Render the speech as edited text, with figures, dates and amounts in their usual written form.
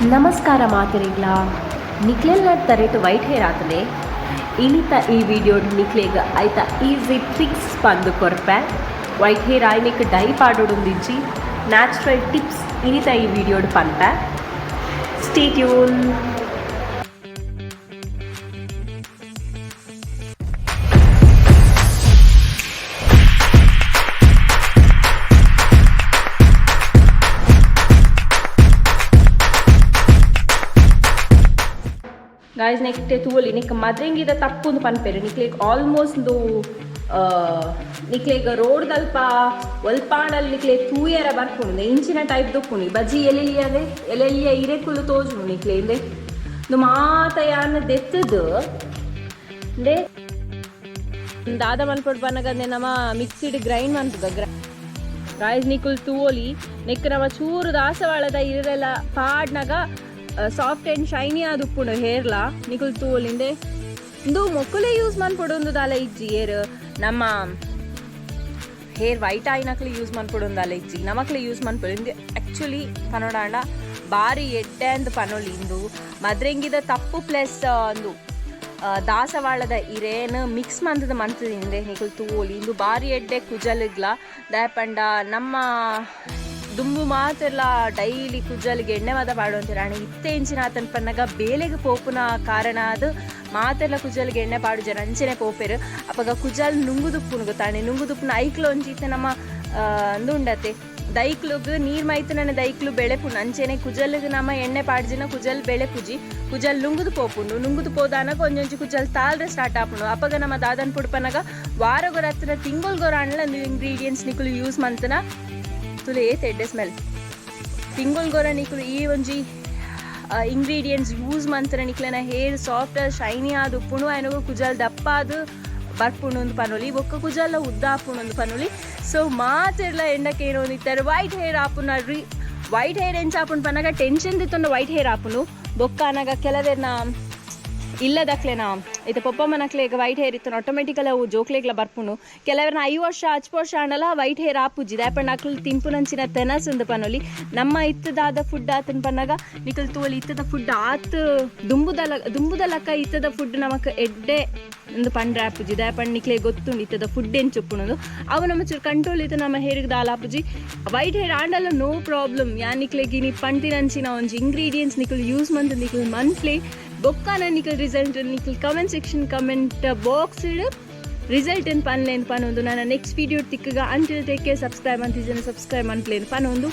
ನಮಸ್ಕಾರ ಮಾತೆರೆಗ್ಲ. ನಿಕ್ಲೆಲ್ನ ತರೆಟ್ white hair ಆತನೆ. ಇನಿತ ಈ ವಿಡಿಯೋ ನಿಕ್ಲೆಗ್ ಐತ ಈಸಿ ಟ್ರಿಕ್ಸ್ ಪಂದು ಕೊರ್ಪೆ. ವೈಟ್ ಹೇರ್ ಆಯ್ನೆಕ್ ಡೈ ಪಾಡೊಡುಂದಿಜ್ಜಿ. ನ್ಯಾಚುರಲ್ ಟಿಪ್ಸ್ ಇನಿತ ಈ ವಿಡಿಯೋಡ್ ಪನ್ಪೆ. Stay tune. Guys, next ತೂವೊಲಿ. ನಿಕ್ ಮದ್ರೆಂಗಿದ ತಪ್ಪುಂದು ಪನ್ಪೆರ್. ನಿಕ್ಲೆಗ್ ಆಲ್ಮೋಸ್ಟ್ ಉಂದು ನಿಕ್ಲೆಗ್ ರೋಡ್ ದಲ್ಪ ಒಲ್ಪಾಂಡಲ್ ನಿಕ್ಲೆ ತೂಯರ ಬರ್ಪುಂಡು. ಇಂಚಿನ ಟೈಪ್ ದುಪ್ಪುಂಡು. ಬಜಿ ಎಲೆಲಿಯದೆ ಎಲೆಲಿಯ ಇರೆಕುಲು ತೋಜುಂಡು ನಿಕ್ಲೆ. ಇಂದೆ ಇಂದು ಮಾತ ಯಾನ್ ದೆತ್ತದು ಇಂದೆ ದಾದ ಮನ್ಪೊಡು ಪನ್ನಗ ನಮ ಮಿಕ್ಸಿಡ್ ಗ್ರೈಂಡ್ ಮನ್ಪುಗ. ಗಾಯ್ಸ್, ನಿಕುಲ್ ತೂವೊಲಿ. ನೆಕ್ ನಮ ಚೂರು ದಾಸವಾಳದ ಇರೆಲ್ಲ ಪಾಡ್ನಗ ಸಾಫ್ಟ್ ಅಂಡ್ ಶೈನಿ ಆದ್ ಉಪ್ಪುಂಡು ಹೇರ್ಲ. ನಿಕುಲ್ ತೂವೊಲಿಂದೆ. ಇಂದು ಮೊಕ್ಕುಲೆ ಯೂಸ್ ಮನ್ಪೊಡು ಉಂದು ದಾಲ ಇಜ್ಜಿ. ಏರ್ ನಮ್ಮ ಹೇರ್ ವೈಟ್ ಆಯಿನಕ್ಲೆ ಯೂಸ್ ಮನ್ಪೊಡು ದಾಲ ಇಜ್ಜಿ, ನಮಕ್ಲೆ ಯೂಸ್ ಮನ್ಪೊಡು. ಇಂದು ಆಕ್ಚುಲಿ ಪನೊಡಾಂಡ ಬಾರಿ ಎಡ್ಡೆ ಅಂದ್ ಪನೊಲಿ. ಇಂದು ಮದ್ರೆಂಗಿದ ತಪ್ಪು ಪ್ಲಸ್ ಅಂದು ದಾಸವಾಳದ ಇರೇನ್ ಮಿಕ್ಸ್ ಮಂತದ ಮಂತದಿಂದೆ. ನಿಕುಲ್ ತೂವೊಲಿ. ಇಂದು ಬಾರಿ ಎಡ್ಡೆ ಕುಜಲ್ಗ್ಲ. ದಾಯೆ ಪಂಡ ನಮ್ಮ ದುಂಬು ಮಾತೆರ್ಲ ಡೈಲಿ ಕುಜಲ್ಗೆ ಎಣ್ಣೆ ಮಾತ ಪಾಡುವಂತೀರ. ಆಂಡ ಇತ್ತೆ ಇಂಚಿನ ಆತನ್ ಪನ್ನಗ ಬೇಲೆಗ್ ಪೋಪುನ ಕಾರಣ ಆದ್ ಮಾತೆರ್ಲ ಕುಜಲ್ಗೆ ಎಣ್ಣೆ ಪಾಡುಜೆರ್, ಅಂಚನೆ ಪೋಪೆರ್. ಅಪಗ ಕುಜಲ್ ನುಂಗುದುಪ್ಪುನು ಗೊತ್ತಾಣೆ. ನುಂಗುದುಪ್ಪುನ ಐಕ್ಲ ಒಂಜಿ ಇತ್ತೆ ನಮ್ಮ ಅಂದು ಉಂಡತೆ, ದೈಕ್ಲುಗ್ ನೀರ್ ಮೈತುನನೆ ದೈಕ್ಲು ಬೆಳೆಪುಂಡು. ಅಂಚನೆ ಕುಜಲ್ಗ್ ನಮ ಎಣ್ಣೆ ಪಾಡ್ಜಿನ ಕುಜಲ್ ಬೆಳೆಪುಜಿ, ಕುಜಲ್ ನುಂಗುದು ಪೋಪುಂಡು. ನುಂಗುದು ಪೋದಾನಗ ಒಂಜೊಂಜಿ ಕುಜಲ್ ತಾಲ್ರೆ ಸ್ಟಾರ್ಟ್ ಆಪುಂಡು. ಅಪಗ ನಮ್ಮ ದಾದನ್ ಪುಡ್ಪನಗ ವಾರಗೊರ ಅತ್ತನ ತಿಂಗೊಲ್ಗೊರ ಆಂಡಲ ಇಂಗ್ರೀಡಿಯೆಂಟ್ಸ್ ನಿಕುಲು ಯೂಸ್ ಮಂತನ ತುಲೆ ಏತ್ ಎಡ್ಡೆ ಸ್ಮೆಲ್. ತಿಂಗೊಲ್ಗೊರ ನಿಕುಲು ಈ ಒಂಜಿ ಇಂಗ್ರೀಡಿಯೆಂಟ್ಸ್ ಯೂಸ್ ಮಂತನ ನಿಕ್ಲೆನ ಹೇರ್ ಸಾಫ್ಟ್ ಶೈನಿ ಆದ್ ಉಪ್ಪುಂಡು. ಆಯ್ನಗ ಕುಜಲ್ ದಪ್ಪ ಆದ್ ಬರ್ಪುಂಡು ಅಂದ್ ಪನೊಲಿ. ಬೊಕ್ಕ ಕುಜಲ್ಲ ಉದ್ದ ಆಪುಂಡು ಅಂದ್ ಪನೊಲಿ. ಸೊ ಮಾತೆರ್ಲ ಎಂಡಕ್ಕೆ ಏನೊಂದಿತ್ತಾರೆ ವೈಟ್ ಹೇರ್ ಆಪುನ ರೀ. ವೈಟ್ ಹೇರ್ ಎಂಚ ಆಪುಂಡು ಪನ್ನಗ ಟೆನ್ಷನ್ ದಿತ್ತೊಂದು ವೈಟ್ ಹೇರ್ ಆಪುಂಡು. ಬೊಕ್ಕ ಅನಗ ಕೆಲವೆರ್ನ ಇಲ್ಲದಕ್ಲೆನ ಇತ್ತೆ ಪೊಪ್ಪಮ್ಮನಕ್ಲೆಗ್ ವೈಟ್ ಹೇರ್ ಇತ್ತು, ಆಟೋಮೆಟಿಕಲಿ ಅವು ಜೋಕ್ಲೆಗ್ಲ ಬರ್ಪುಂಡು. ಕೆಲವೆರ್ನ 5 ವರ್ಷ 10 ವರ್ಷ ಆಂಡಲ ವೈಟ್ ಹೇರ್ ಆಪುಜಿ. ದಾಯೆ ಪಂಡ ಅಕ್ಲು ತಿನ್ಪುನಂಚಿನ ತೆನಸ್ ಅಂದ್ ಪನೊಲಿ. ನಮ್ಮ ಇತ್ತದಾದ ಫುಡ್ ಆತನ್ ಪನ್ನಗ ನಿಕುಲು ತೂವೊಲಿ. ಇತ್ತದ ಫುಡ್ ಆತ್ ದುಂಬುದಲ ದುಂಬುದ ಲಕ್ಕ ಇತ್ತದ ಫುಡ್ ನಮಕ್ ಎಡ್ಡೆ ಇಂದು ಪಂಡ್ರೆ ಆಪುಜಿ. ದಾಯೆ ಪಂಡ ನಿಕ್ಲೆ ಗೊತ್ತುಂಡು ಇತ್ತದ ಫುಡ್ ಎಂಚ ಉಪ್ಪುಂಡು. ಅವು ನಮ್ಮ ಚೂರು ಕಂಟ್ರೋಲ್ ಇತ್ತು ನಮ್ಮ ಹೇರಿಗೆ ದಾಲ ಆಪುಜಿ. ವೈಟ್ ಹೇರ್ ಆಂಡಲ ನೋ ಪ್ರಾಬ್ಲಮ್. ಯಾನ್ ನಿಕ್ಲೆಗ್ ಇನಿ ಪಂತಿನಂಚಿನ ಒಂಜಿ ಇಂಗ್ರೀಡಿಯೆಂಟ್ಸ್ ನಿಕುಲು ಯೂಸ್ ಮಂತ್ ನಿಕುಲು ಮನ್ಪ್ಲೆ. ಬೊಕ್ಕ ನಿಕಲ್ ರಿಸಲ್ಟ್ ನಿಕಲ್ comment section comment box result ಏನ್ ಪನ್ಲೆ ಪನೊಂದು ನನ್ನ ನೆಕ್ಸ್ಟ್ ವೀಡಿಯೋ ತಿಕ್ಕಗ. Until take care. ಸಬ್ಸ್ಕ್ರೈಬ್ ಅಂತಿದ್ದೇನೆ, ಸಬ್ಸ್ಕ್ರೈಬ್ ಅನ್ಪ್ಲೇನ್ ಪನೊಂದು.